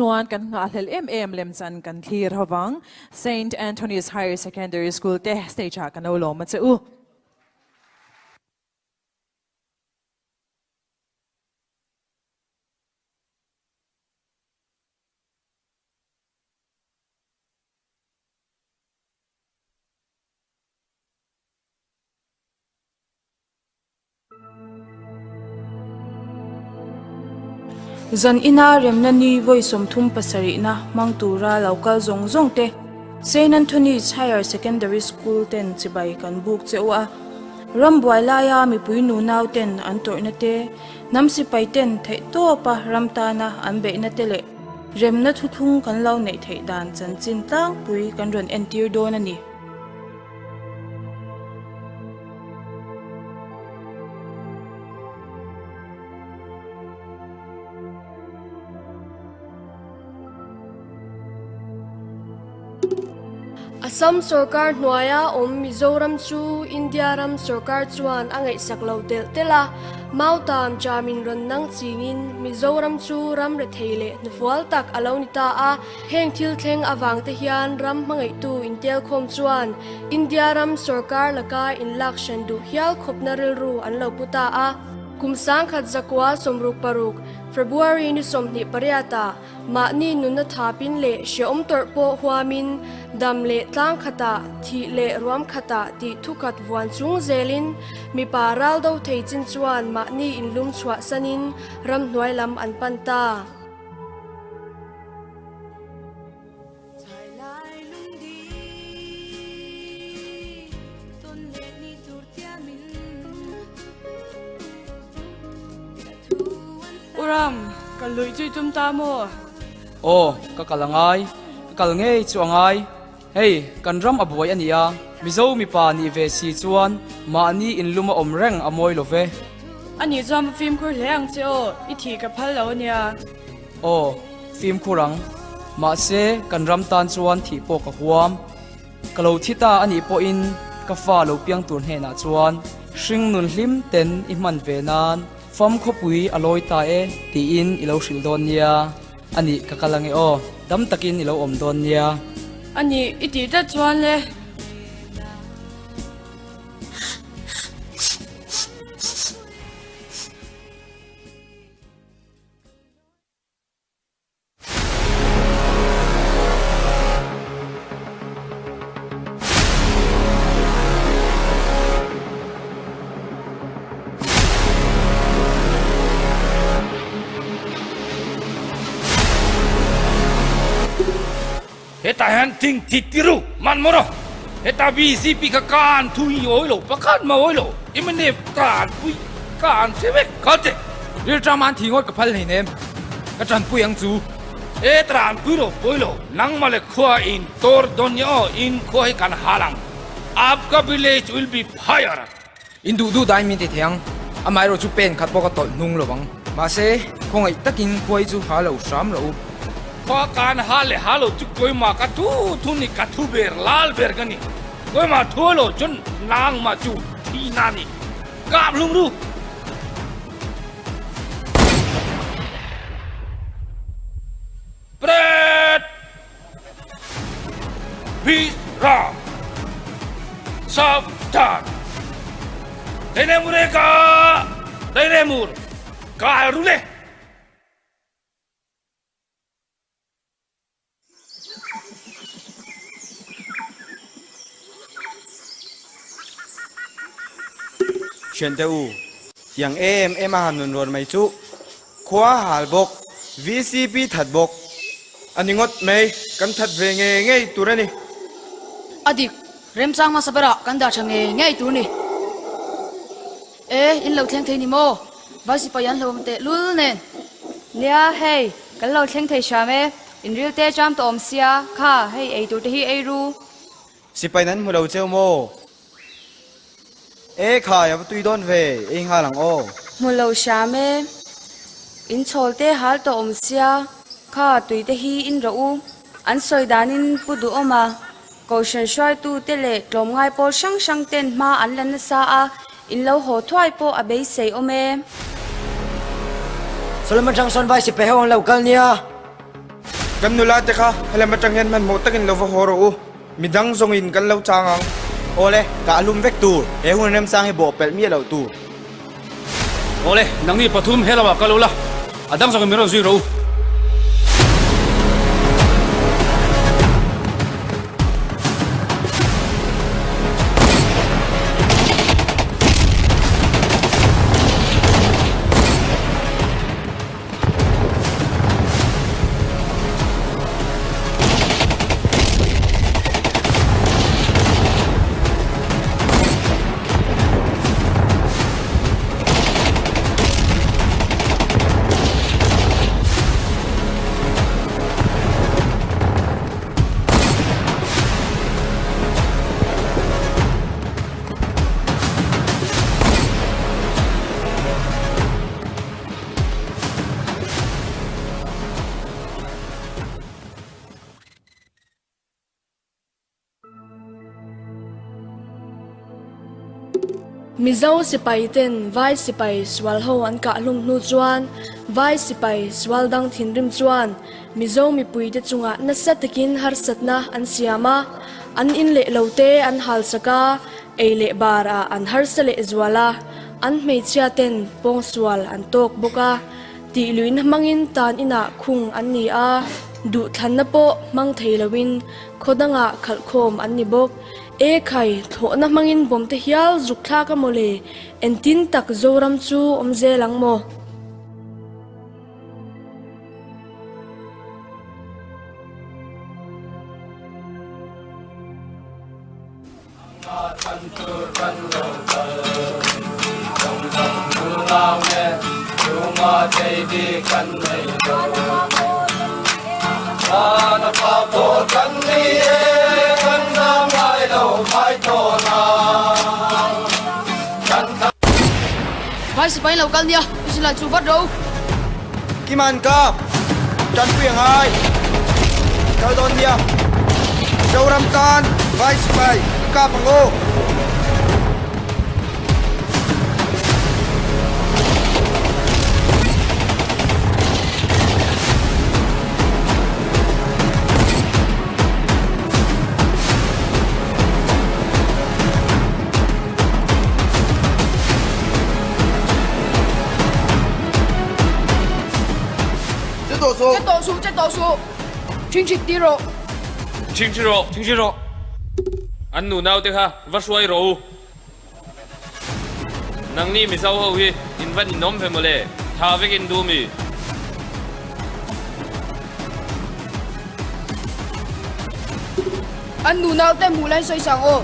Chuan kan nghahhlelh em em lemchan kan thlir hovang. Saint Anthony's Higher Secondary School te stage ah kan lo lawm a che u. Zan ina remna ni vawi 37na hmang tura lo kal zawng zawng te Saint Anthony's Higher Secondary School ten chibai kan buk che u a. Ram buai laia mipui nunau ten an tawrhna te, hnam sipai ten theihtawpa ram tana an beihna te leh remna thuthlung kan lo neih theih dan chanchin tlangpui kan rawn entir dawn a ni. Assam sorkar hnuaia awm Mizoram chu India ram sorkar chuan a ngaihsak lo telh telh a, Mautam chamin rawn nang chingin Mizoram chu ram rethei leh hnufual tak a lo ni ta a. Heng thil thleng avang te hian ram hmangaihtu intelkhawm chuan India ram sorkar laka inlak hran duh hial khawpna rilru an lo pu ta a. Kum 1966, February ni 28 ah mahni nunna thapin leh hrehawm tawrh pawh huamin dam leh tlang khatah, thih leh ruam khatah tih thukhat vuan chung zelin mipa ral do thei chin chuan mahni inlum chhuahsanin ramhnuai lam an pan ta. U Ram, kal luih chu i tum ta maw? Aw, ka kal a ngai. Ka kal ngei chu a ngai. Hei, kan ram a buai a nia. Mizo mipa nih ve si chuan mahni inlum a awm reng a mawi lo ve. A nih chuan va fimkhur hle ang che aw, i thih ka phal lo a nia. Aw, fimkhur ang. Mahse, kan ram tan chuan thih pawh ka huam. Ka lo thi ta a nih pawhin ka fa lo piang tur hnenah chuan hring nun hlim ten i hman ve nan fam khawpui a lawi ta e tiin i lo hrilh dawn nia. A nih ka kal ange aw, dam takin i lo awm dawn nia. A nih i tih tlat chuan le. Hetah hian thing thi tiru man maw rawh. Heta bjp kha ka an thu hi awi lo, pakhat mah awi lo. Mnf ka an pui, ka an hre vek. Kal teh. Rilṭam an thi ngawt ka phal hleinem. Ka ṭanpui ang chu. E ṭanpui rawh pawi lo. Nangmah leh khua in tor dawn nia aw, in khua hi kan hal ang. Aapka village will be fire. In duh duh dain min ti thei ang, amaherawh chu pen khat pawh ka tawlh hnung lo vang. Mahse, khawngaih takin khuai chu ha lo hram rawh u. Khua kan ha leh ha lo chu kawimah ka thu thu ni, ka thu ber lal ber ka ni. Kawimah thu lo chuan nangmah chu thi na ni. Kap hlum ru! Pret! Peace Ram Savdhan Dairemure ka Dairemur ka ru le. Thiante u, tiang em em a han nun rawn mai chu khua hal bawk, VCP that bawk a ni ngawt mai, kan that ve ngei ngei tur a ni. A dik, remchang hmasa berah kan dah tha ngei ngei tur ni. E, in lo thleng thei ni maw? Vai sipai an hlauhawm teh lul nen. Nia, hei, kan lo thleng thei hram e. In ril te cham tawh awm sia, kha, hei ei tur te hi ei ru. Sipai nan hmu lo cheu maw? E khai, a va tui dawn ve, ei nghal ang aw. Hmu lo hram e. In chhawl te hal tawh awm sia, kha, tui te hi in rawh u. An sawi danin pu duhawm a, Kohhran hruaitu te leh tlawmngai pawl hrang hrang ten hma an la nasa a, in lo haw thuai pawh a beisei awm e. Solomon Changsawn vai sipai ho an lo kal nia. Kan nula te kha helam atang hian hmanhmawh takin lo va haw rawh u. Midang zawngin kan lo chang ang. Awle, ka a hlum vek tur. He hun remchang hi bawh pelh miah loh tur. Awle, nangni pathum he lamah kal ula, a dang zawngin min rawn zui rawh u. Mizo sipai ten Vai sipai sual ho an kah hlum hnu chuan Vai sipai sual dang thinrim chuan Mizo mipui te chungah nasa takin harsatna an siam a, an in leh lo te an hal sak a, ei leh bar ah an harsa leh zual a. An hmeichhia ten pawngsual an tawk bawk a, tih luihna hmangin tan inah khung an ni a, duhthlanna pawh hmang thei loin khaw dangah khalhkhawm an ni bawk. E khai, thlawhna hmangin bawmte hial zuk thlak a maw le? Engtin tak Zoram chu awm zel ang maw? Vai sipai lo kal nia, i silai chu vat ro. Kiman kap, tanpui a ngai. Kal dawn nia. Zoram tan vai sipai i kap ang aw. Che tawh suh! Che tawh suh! Che tawh suh! Chingchit ti rawh! Chingchit rawh! Chingchit rawh! An nu naute kha va hruai rawh u. Nangni Mizo ho hi in va ninawm ve mawle, tha vekin duh mi. An nu naute hmuh lain sawi sang aw.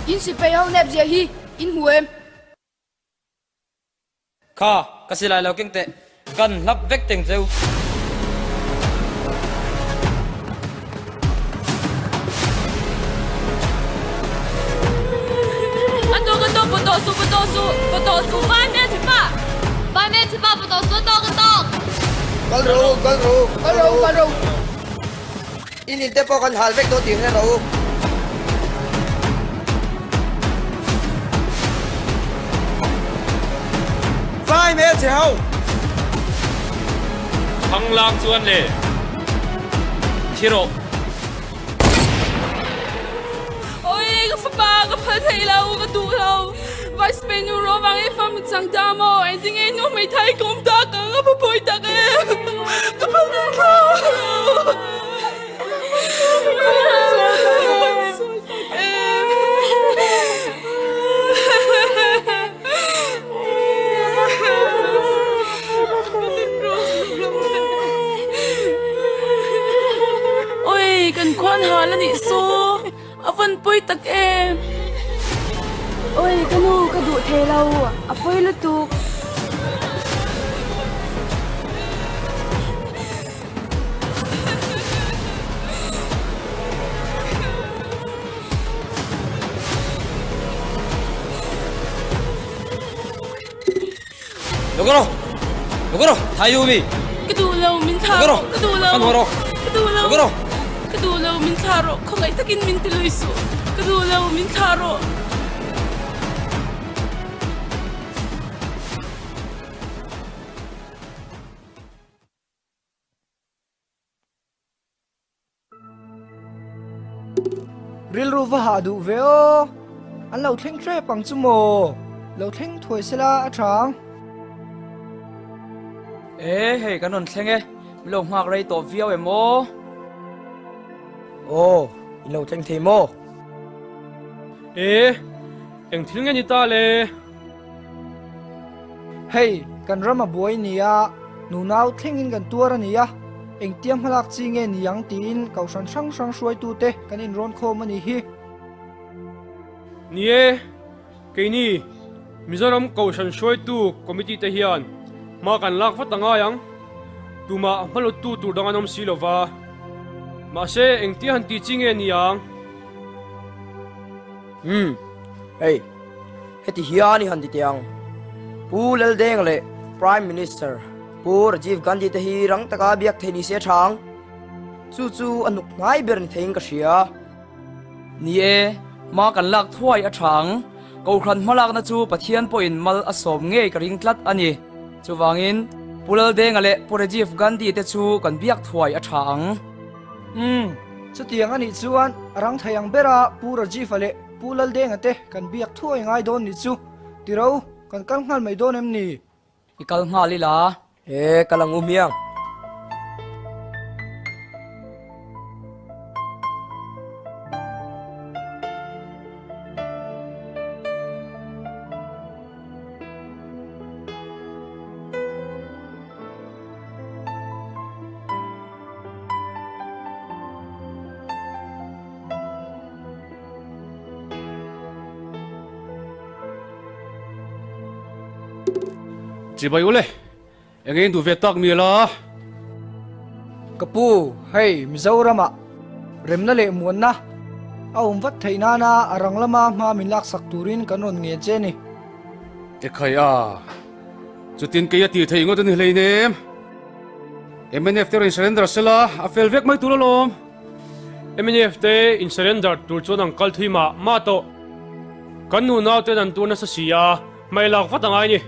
In sipai ho nep zia hi in hmu em? Kha, ka silai lo keng teh, kan hlap vek teng cheu. A tawk a tawk, bu tawh suh, bu tawh suh, bu tawh suh, vai hmel chhe pa, vai hmel chhe pa, bu tawh suh, a tawk a tawk. Kal rawh u, kal rawh u, kal rawh u, kal rawh u. In in te pawh kan hal vek dawn tih hre rawh u. Vai hmel che ho! Thanglang chuan le thi rawh. Oi ka fapa ka phal thei lo ka duh lo Vice Mayor nu rawh vang e fam chang ta maw engtin nge nu hmeithai ka awm tak ang a pawi tak e ka phal thei lo. Oi, kan khuan hal a nih saw, a van pawi tak em. Oi, ka nu ka duh thei lo, a pawi lutuk. Lo kal rawh! Lo kal rawh! Thai u mi! Ka duh lo, min thlah rawh! Ka duh lo! Ka duh lo! Lo kal rawh! Ka duh lo, min thlah rawh! Khawngaih takin min ti lui suh! Ka duh lo, min thlah rawh! Rilru va hah duh ve aw. An lo thleng hrep ang chu maw? Lo thleng thuai sela a tha ang. E, hei kan rawn thleng e. Min lo nghak rei tawh viau em aw? Aw, in lo thleng thei maw? E, eng thil nge ni ta le? Hei, kan ram a buai nia, nunau thlengin kan tuar a nia, engtia hmalak chi nge ni ang tiin kohhran hrang hrang hruaitute kan inrawn khawm a nih hi. Ni e, keini Mizoram Kohhran hruaitu Committee te hian hma kan lak vat a ngai ang. Tumah hmaluttu tur dang an awm si lova. Mahse, engtia han ti chi nge ni ang? Umm, hei, heti hian i han ti teh ang. Pu Laldeng leh Prime Minister Pu Rajiv Gandhi te hi rang taka biak thei ni se a tha ang. Chu chu a hnuk hnai ber ni theiin ka hria. Ni e, hma kan lak thuai a tha ang. Kohhran hmalakna chu Pathian pawhin mal a sawm ngei ka ring tlat a ni. Chuvangin, Pu Laldenga leh Pu Rajiv Gandhi te chu kan biak thuai a tha ang. Umm, chutiang a nih chuan a rang thei ang bera Pu Rajiv-a leh Pu Laldenga te kan biak thuai ngai dawn ni chu. Tiro, kan kal nghal mai dawn em ni? I kal nghal ila. E, kal ang u hmiang. Chibai ule, eng eng duh ve tak mi la? Ka pu, hei Mizoramah remna leh muanna a awm vat theih nana a rang lama hma min laksak turin kan rawn ngen che ni. Ekhai a, Chutin kei a tih theih ngawt a ni hleinem. Mnf te rawn surrender sela a fel vek mai tur alawm. Mnf te in surrender tur chuan an kal thui mah mah tawh. Kan nunau ten an tur nasa si a, hmai lak vat a ngai ni.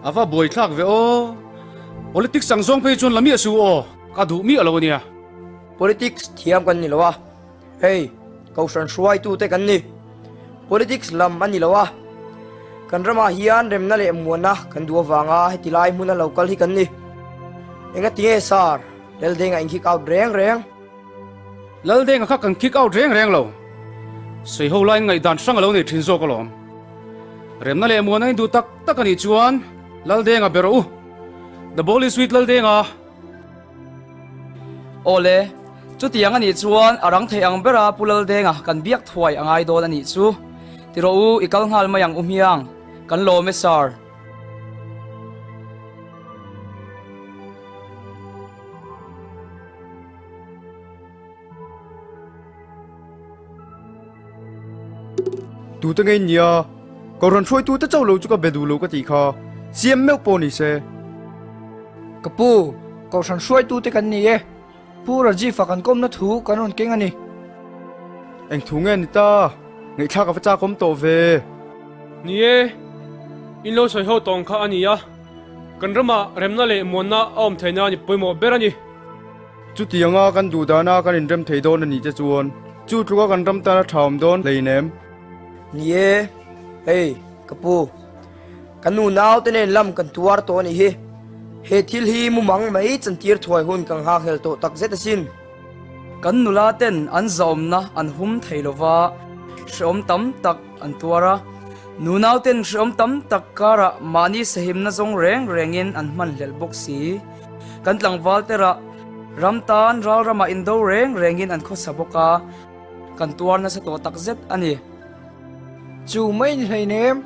A va buaithlak ve aw. Politics ang zawng phei chuan la miah suh aw, ka duh miah lo a nia. Politics thiam kan ni lo a, Hei, Kohhran hruaitute kan ni. Politics lam a ni lo a, kan ramah hian remna leh muanna kan duh avanga heti lai hmuna lo kal hi kan ni. Engati nge sir, Laldenga in kick out reng reng? Laldenga kha kan kick out reng reng lo. Sawiho laiin ngaihdan hrang a lo nei thin zawk alawm. Remna leh muanna in duh tak tak a nih chuan Laldenga be rawh u. The ball is with Laldenga. Awle, chutiang a nih chuan a rang thei ang bera Pu Laldenga kan biak thuai a ngai dawn a nih chu. Ti rawh u, i kal nghal mai ang u hmiang. Kan lawm e Sir. Tute ngei nia, Kohhran hruaitute chauh lo chu ka be duh lo ka tih kha, siam meuh pawh ni se. Ka pu, Kohhran hruaitute kan ni e, Pu Rajiv-a kan kawmna thu kan rawn keng a ni. Eng thu nge ni ta, ngaihthlak a va chak awm tawh ve. Ni e, in lo sawi ho tawng kha a ni a, kan ramah remna leh muanna a awm theihna a ni pawimawh ber a ni. Chutianga kan duh dana kan inrem thei dawn a nih te chuan chu tluka kan ram tan a tha awm dawn hleinem. Ni e, hei ka pu, ka nu naute nen lam kan tuar tawh a nih hi. He thil hi mumang mai chantir thuai hun ka nghakhlel tawh tak zet asin. Kan nula ten an zahawmna an hum thei lova, hrehawm tam tak an tuar a. Nu nauten hrehawm tam tak karah mahni sahimna zawng reng rengin an hmanhlelh bawk si. Kan tlangval te rah ram tan ral ramah indo reng rengin an khawsa bawk a, kan tuar nasa tawh tak zet a ni. Chu mai ni hleinem,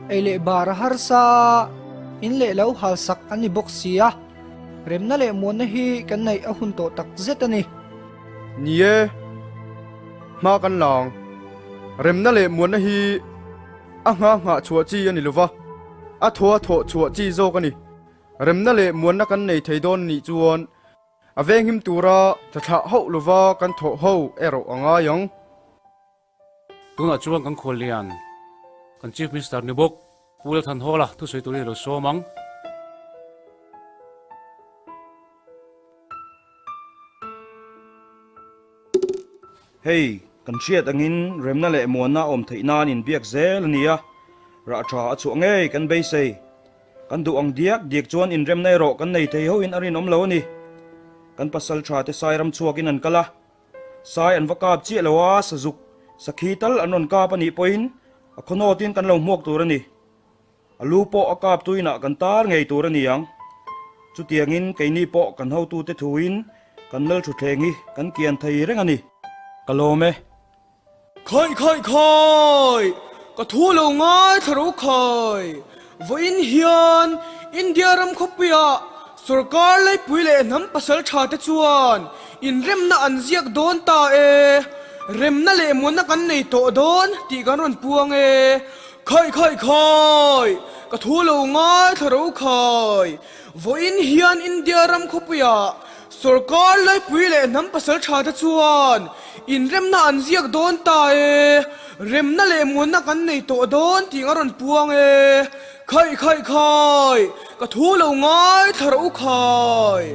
ei leh bar a harsa a, in leh lo halsak an ni bawk si a, remna leh muanna hi kan neih a hun tawh tak zet a ni. Ni e, hma kan la ang. Remna leh muanna hi a ngha nghah chhuah chi a ni lova, a thaw a thawh chhuah chi zawk a ni. Remna leh muanna kan nei thei dawn nih chuan a venghim tura tha thlah hauh lova kan thawh ho erawh a ngai ang. Tunah chuan kan khuallian, kan Chief Minister ni bawk Pu Lalthanhawla thusawi turin a lo sawm ang. Hei, kan hriat angin remna leh muanna awm theih nan inbiak zel a ni a, rah tha a chhuah ngei kan beisei. Kan duh ang diak diak chuan inremna erawh kan nei thei hoin a rinawm lo a ni. Kan pasal tha te sai ram chhuakin an kal a, sai an va kap chiah lo a, sazuk, sakhi tal an rawn kap a nih pawhin a khawnawtin kan lo hmuak tur a ni. A lu pawh a kap tuinah kan tar ngei tur a ni ang. Chutiangin keini pawh kan hotute thuin kan lal thutthleng hi kan kian thei reng a ni. Ka lawm e. Khawi khawi khawi! Ka thu lo ngaithla ro khawi! Vawiin hian India ram khawpuiah sorkar leipui leh hnam pasal tha te chuan inremna an ziak dawn ta e. Remna leh muanna kan nei tawh dawn tih kan rawn puang e. Khawi khawi khawi! Ka thu lo ngaithla ro khawi! Vawiin hian India ram khawpuiah sorkar laipui leh hnam pasal tha te chuan inremna an ziak dawn ta e, remna leh muanna kan nei tawh dawn tih a rawn puang e. Khawi khawi khawi! Ka thu lo ngaithla ro khawi!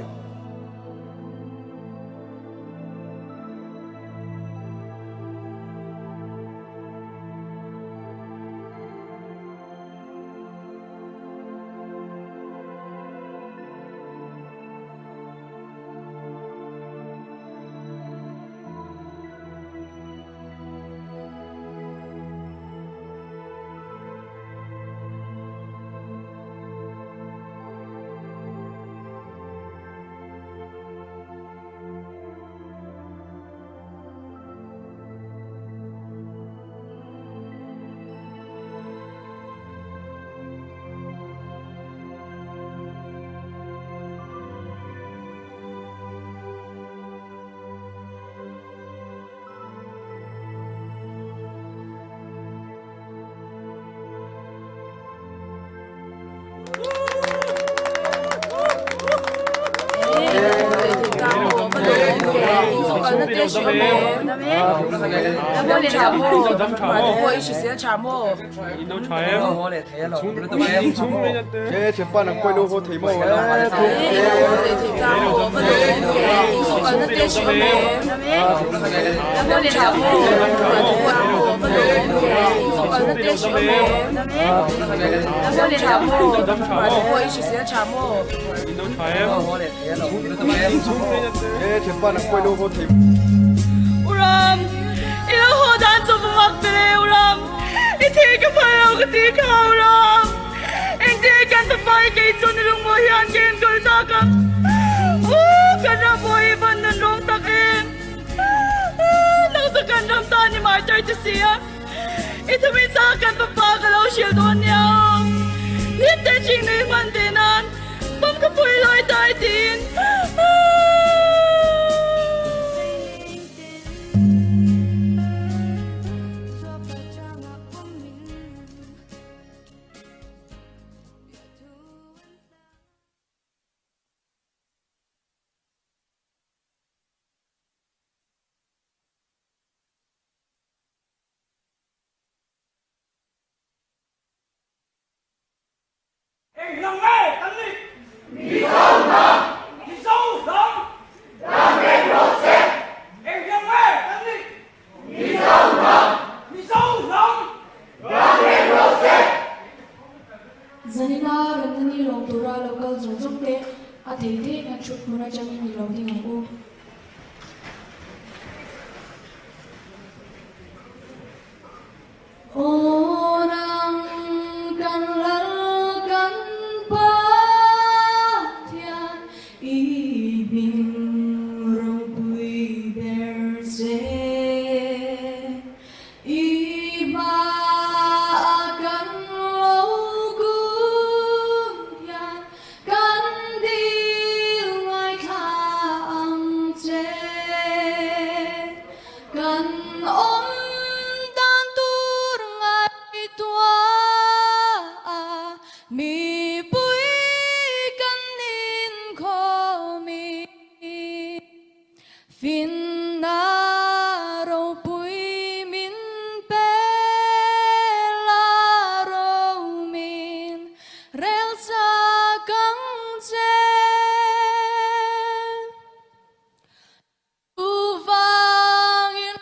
U Ram, i lo haw dan chu va mak ve le U Ram, i thil ka phal lo ka ti kha U Ram, engtin kan fapa hi kei chu ni lungmaw hian ka enkawl tak a, U kan ram pawh hi van nun rawng tak em, nang chu kan ram ta ni mai tar che si a, i thumi sa kan fapa ka lo hrilh dawn nia aw, hlim te ching nui hman ve nan pawm ka pui lawi tai tiin. Eng hnam nge kan nih? Mizo hnam! Mizo hnam! Ram reng rawh se! Eng hnam nge kan nih? Mizo hnam! Mizo hnam! Ram reng rawh se! Zanina remna ni lawm tura lo kal zawng zawng te a thei thei kan thut hmun atangin i lo ding ang u. Aw nang kan lal kan Pathian i hming ropui ber che. I hmaah kan lo kun hian kan dil ngaithla ang che. Kan awm dan tur ngaihtuah a, mipui kan inkhawm i finna ropui min pe la romin rel chak ang che. Chuvangin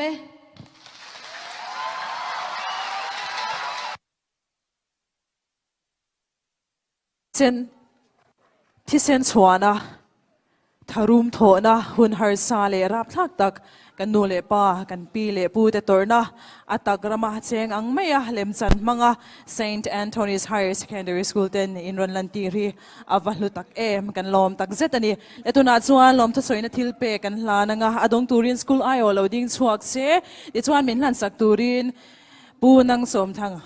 awm e. Sen, thisen chhuahna, tharum thawhna, hun harsa leh rapthlak tak kan nu leh pa, kan pi leh pu te tawrhna a tak rama cheng ang maia lemchan hmanga Saint Anthony's Higher Secondary School ten in rawn lantir hi a va hlu tak em, kan lawm tak zet a ni. Le tunah chuan lawmthusawiina thil pek kan hlan anga a dawng turin school aiawh lo ding chhuak se, tichuan min hlansak turin Pu Nang Sawmthang,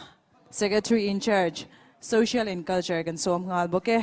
Secretary in Charge, Social and Culture kan sawm nghal bawk e.